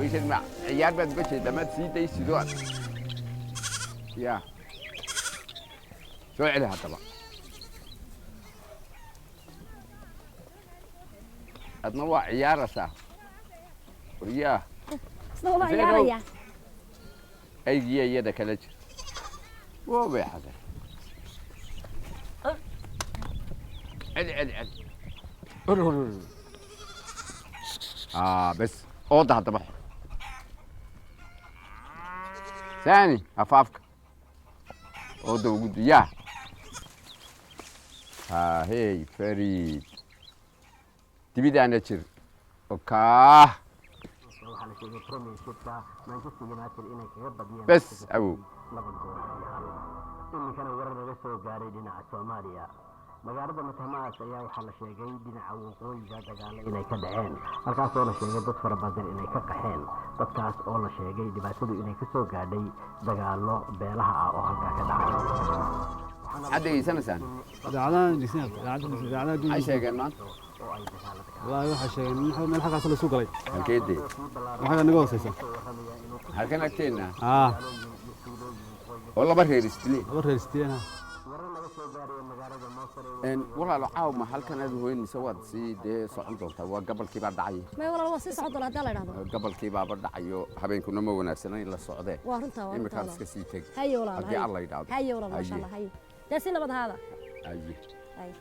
Weyshan ma ciyaar baad uga jeedaa, maad sii daysido aad. Ya soo celi haddaba, adna waa ciyaaraysaa, waryaa. Isna waa Zeynow. ciyaaraya. Aygiya iyada kala jir, woobay xasan, celi celi celi. Hor hor hor. Bes, ooda haddaba xor saani afaafka ooda ugu yaa. Hey Fariid, dibidaana jir okaah. Waxaa la sheegay Premiershipka Manchester United inay kaga badiyeen Bes awow. 2 gool iyo 1. Iminkana warar laga soo gaaray dhinaca Soomaaliya, magaalada Matamaas ayaa waxaa la sheegay dhinaca waqooyiga dagaalo inay ka dhaceen, halkaas oo la sheegay dad fara badan inay ka qaxeen, dadkaas oo la sheegay dhibaatadu inay ka soo gaadhay dagaalo beelaha ah oo halkaa ka dhacay. Maxaad degeysanaysaan? Idaacadahan dhegeysanaya, idaacadda, idaacadaha. Maxay sheegeen maanta? Wallaahi waxay sheegeen in meel xaggaas la isu galay. Halkeedee? Waxaa naga hooseysa. Halkan agteenna? Aa. Oo laba reer isdileen? Laba reer isdileen. Walaalo, caaw ma halkan aad hoyn mise waad sii dee socon doontaa? Waa gabalkii baa dhacay. May walaal, waa sii socon doona haddii la idhahdo. Gabalkii baaba dhacayo, habeenkuna ma wanaagsana in la socdee. Waa runtaa, waa runtaa. Iminkaad Walaal. iska sii teg. Haye walaal. Haddii Haye. Alla yidhaahdo. Haye walaal, maasha Haye. Allah, haye dee, si nabad ahaada. Haye. Haye.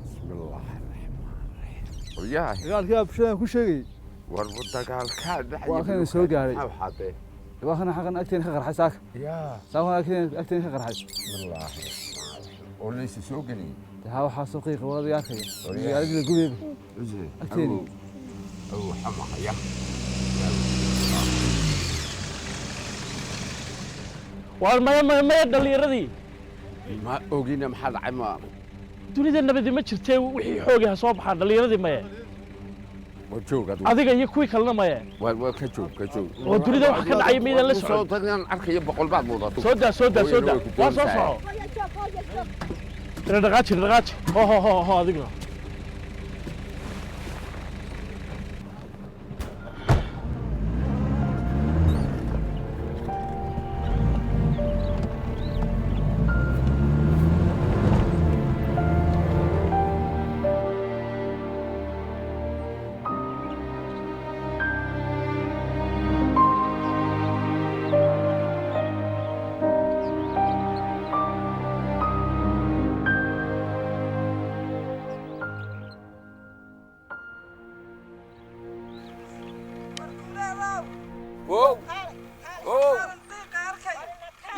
Bismillaahi raxmaan raxiim, waryahay. Dagaalkii baa bulshada ku sheegayay. War dagaalkaa dhacaya? Waa kan soo gaaray. Maxaa waxaadee? Waa kan xaqan agteena ka qarxay saaka. Yaa. Saaka agteena ka qarxay. Bismillaahi raxmaan raxiim, oo laysu soo geliyey? Haa, waxaa soo qiiqa wada arkaya. Waryahay. Magaaladii la gubayba. Cusre. Agteena. Awow, awow xamaqaya. Waar maya maya maya, dhallinyaradii. Ma ogina, maxaa dhacay ma? Dunida nabadi ma jirtee, wixii xoogi ha soo baxaan dhallinyaradii, maye. Waa joog adigu. Adiga iyo kuwii kalena maye. Waa ka joog, ka joog. Oo dunida waxa ka dhacaya miydaan la Soo socon? tagnaan arkayo, boqol baad muudato. Soo daa, soo daa, soo daa, waa soo soco. Dhaqaaji, dhaqaaji, ho ho ho ho, adiguna. Wow wow,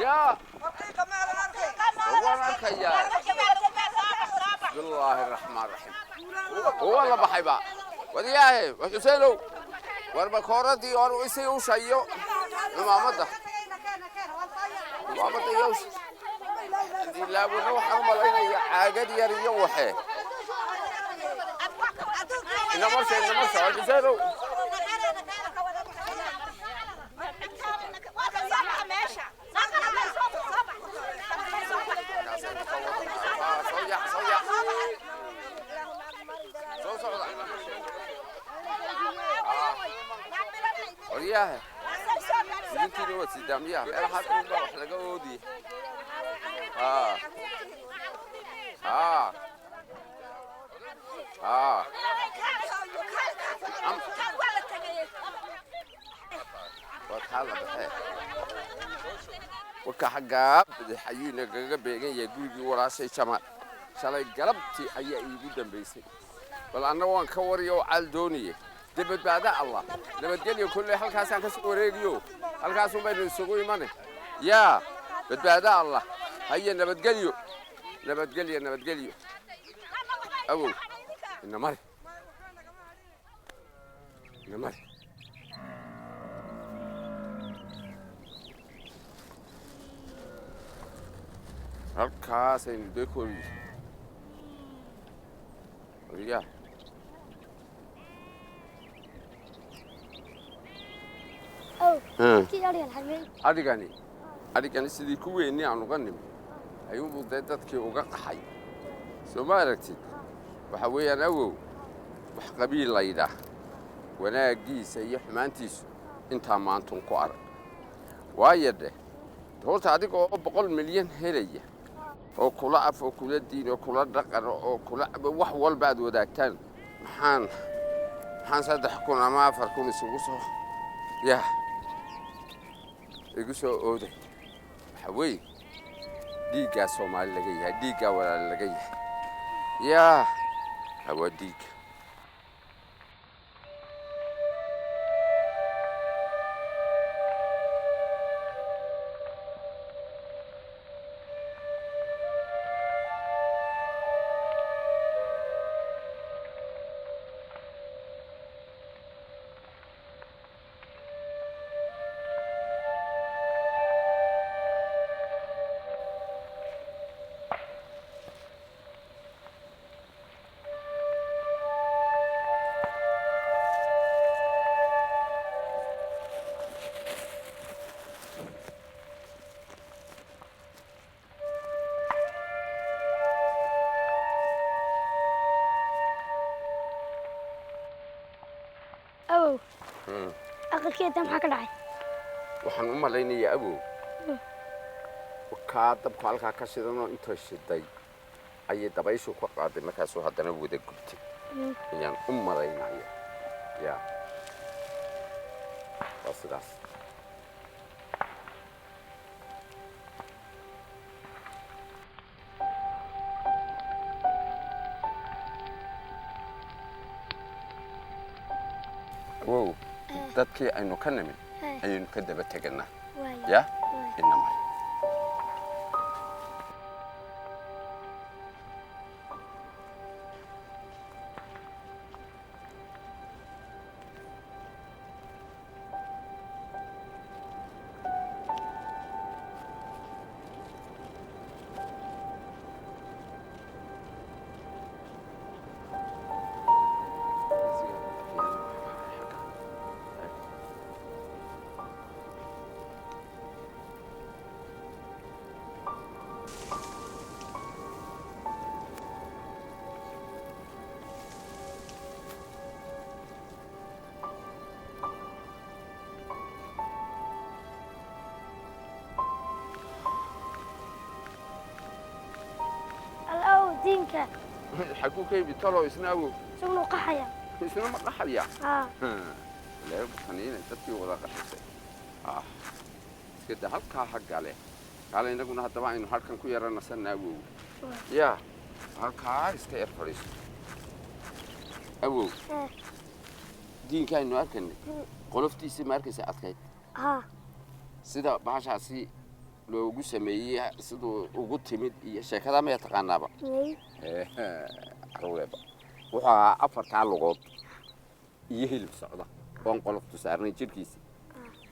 yaa, waan arkayaa. Bismillaahi raxmaan raxiim, waa la baxayba. Wadiyaahe, wa Xuseenow, war bakooradii or isii u shayo, cumaamadda, cumaamadda iyo dilaabuna. Waxaan u malaynayaa caagad yar iyo waxe. Inamarsa, inamarsa, wa Xuseenow. Soo yaac, soo yaac, soo socda. Waryaahe, idinkiina waa sidaamiyaha meelaha dhul baa wax laga oodiye. Haa haa haa, waa kaa la baxee. Warka xaggaa bidix ayuu inagaga beegan yahay gurigii walaashay Jamaal. Shalay galabtii ayaa iigu dambaysay. Bal anna waan ka wariyo oo caal dooniye dee. Badbaada Allah, nabadgelyo. Kolley halkaasaan ka soo wareegiyo, halkaasun baynu isugu imane. Yaa badbaada Allah, haye, nabadgelyo, nabadgelyo, nabadgelyo. Awow, ina mari, ina mari. Halkaasaynu dee kooli ya. Ow, kii adhiga laxamey. Adhigani sidii kuweennii aan uga nimi ayuunbuu dee dadkii uga qaxay. Soo ma aragtid? Waxa weeyaan awow, wax qabiil laydhaah wanaaggiisa iyo xumaantiisu intaa maantun ku arag. Waayo dheh, horta adiga oo 100 milyan helaya oo kula af oo kula diin oo kula dhaqan oo kula wax walba aad wadaagtaan, maxaan 3000 ama 4000 isugu soo yah igu soo ooday? Waxa weeye dhiiggaa Soomaali laga yahay, dhiiggaa walaal laga yahay. Yaa waa dhiigga. Awow, aqalkeeda maxaa ka dhacay? Waxaan u malaynayaa awow, kaa dabku halkaa ka shidanoo intoo shiday ayay dabayshu ka qaaday, markaasuu haddana wada gubtay ayaan u malaynaya. Ya, waa sidaas. Wow, dadkii aynu ka nimid ayaynu ka daba teganaa. Ya, ina mar. Al diinka. Xaguu ka yimi talo isna, awow? Isaguna u qaxaya. Isna ma qaxaya? Haa. Leebtaniina dadkii wada qaxisay. Ah, iska da halkaa ha gale. Kaale inaguna haddaba aynu halkan ku yara nasanna, awow. Ya, halkaa iska yar fadhiiso, awow. Diinka aynu arkaynay qoloftiisii ma arkaysa adkayd? Haa. Sida bahashaasi loogu sameeyey, siduu ugu timid iyo sheekadaa maya taqaanaaba? May. Caruureeba wuxuu ahaa afartaa lugood iyo hilib socda oon qoloftu saarnay jidhkiisa.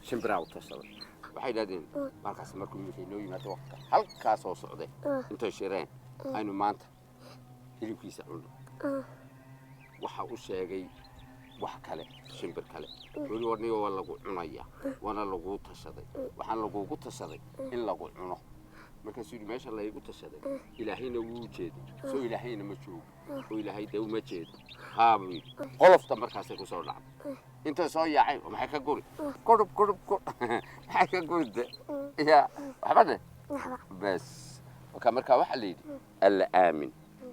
Shimbiraa u tashaday. Waxay idhahdeen markaas markuu iminka inoo yimaado waqtka halkaasoo socday intay shireen aynu maanta hilibkiisa cunno. Waxa u sheegay wax kale, shimbir kale weli warniga waa lagu cunaya, waana laguu tashaday, waxaan lagugu tashaday in lagu cuno. Markaasuu yidhi, meesha laygu tashaday Ilaahayna wuu jeeday, soo Ilaahayna ma joogo oo Ilaahay dee uma jeedo? Haa, buu yidhi. Qolofta markaasay kusoo dhacday intay soo yaaceen oo maxay ka guri qurub qurub qur maxay ka guri de ya waxba dhe. Waxba. Bas marka waxaa la yidhi, Alla aamin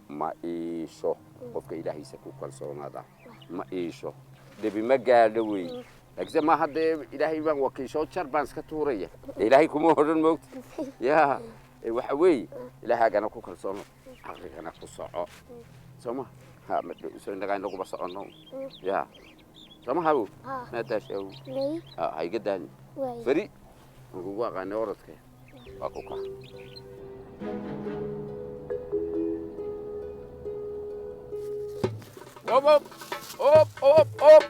ma iisho. Qofka Ilaahiisa ku kalsoonaada ma iisho, debi ma gaadho wey. Laakiinse maaha dee Ilaahay baan wakiisho jar baan iska tuuraya. Dee Ilaahay kuma odhan, moogta ya. Waxa weeye Ilaahagana ku kalsoono, caqligana ku soco. Soo ma ha soo innagaa inaguba soconno ya. Soo ma habow? Haa. Maadaasha awow. May. Ha iga daani. Waay. Feri aan kugu aqaanay orodka waa ku kaca. Op op op op op,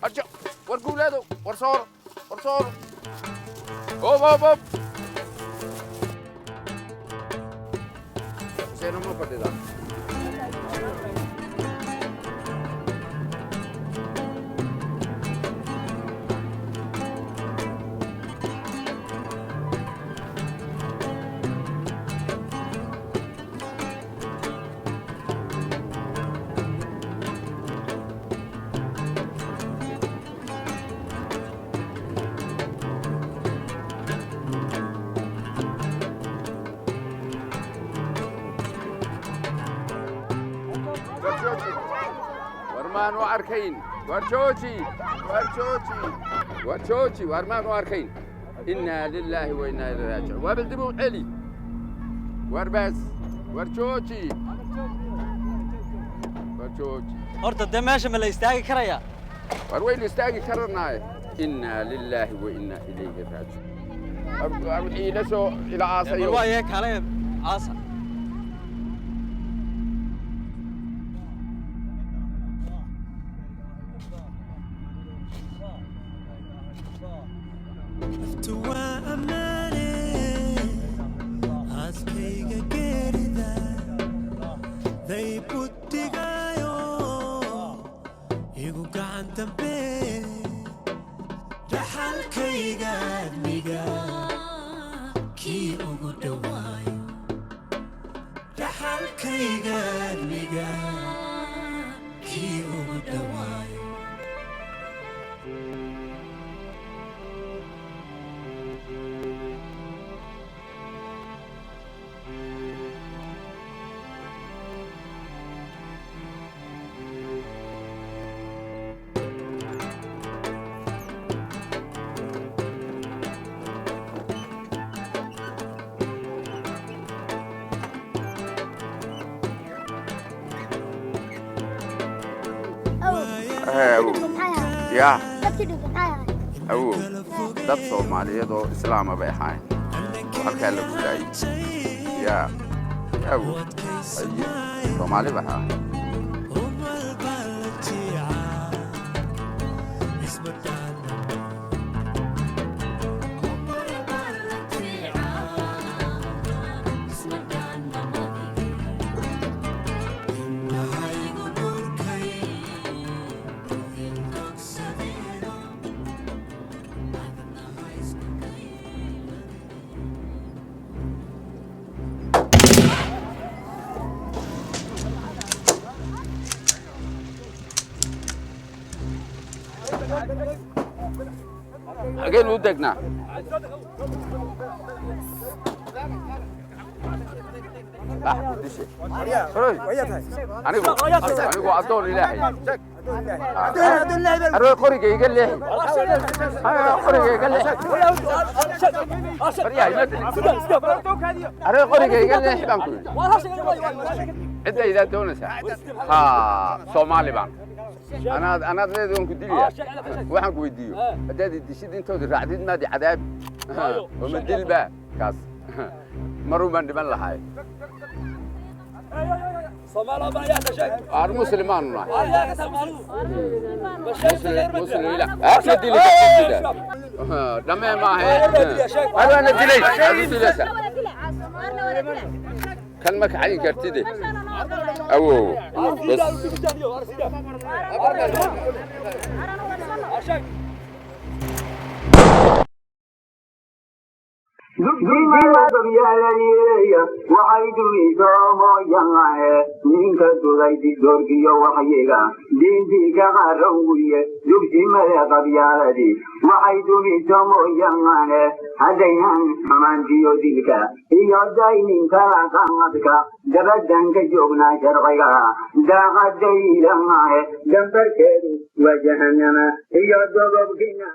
ajo, war guulaado, war sooro, war sooro, op op op. Keeno, ma fadhidaa? War jooji, war maanu arkayn. War jooji, war jooji, war jooji, war maanu arkayn. Innaa lilaahi wa innaa ilayhi raajicuun. Waa bal dib u celi. War baas, war jooji, war jooji. Horta dee meesha ma la istaagi karayaa? War waynu istaagi karanaaye. Innaa lilaahi wa innaa ilayhi raajicuun. War wixii ila soo ila bal aasayo. Waaye kale aasa. Naftu waa ammaane aaskayga geerida daybutigaayo igu gacan dambe dhaxalkayga admiga kii ugu dhowaayo dhaxalkayga admiga kii ugu dhowaayo. Awow. Maxay ahayd? Yaa. Dadkii dhintay maxay ahayd? Awow, dad Soomaaliyeed oo islaama bay ahaayeen oo halkaa lagu laayay. Yaa awow, aye, Soomaali bay ahaayeen. Umal baa la jiicaa isma dhaana. Indhahaygu nuurkay indogsadeeno adna haysku. Xageen u degnaa? Ah, ku dishe. Horoy. Anigu addoon Ilaahay. Arooy, qoriga iga leexi. Qoriga iga leexi. Baryaa, ima dilin. Arooy, qoriga iga leexi baan ku yidhi. Cidda idaa doonaysaa. Ha, Soomaali baan. Anaad leedahay waan ku dilayaa. Waxaan ku weydiiyo. Haddaad i dishid, intoodi raacdid maad i cadaabi. Oo ma dilba kaas. Marun baan dhiman lahaay. Aan muslimaanu nahay. Muslim ila. Ma dili kartid. Dhamee maahe. Waana dilay. Aad u dilaysaa. Kan ma kacin kartide. Awow. Bas. Dugsimaadabyaalaliyeeya waxay dumisoomoyanae ninka duday didoorkiyo waxyiga diintiga qarowiye. Dugsimada qabyaaladi waxay dumiso mooyane haddaynan xumaantiyo dilka iyo dayninkala qamadka dabadan ka joognaa sharciga daaqadaylamahe dambarkeedu waa jahanama iyo dogobkina.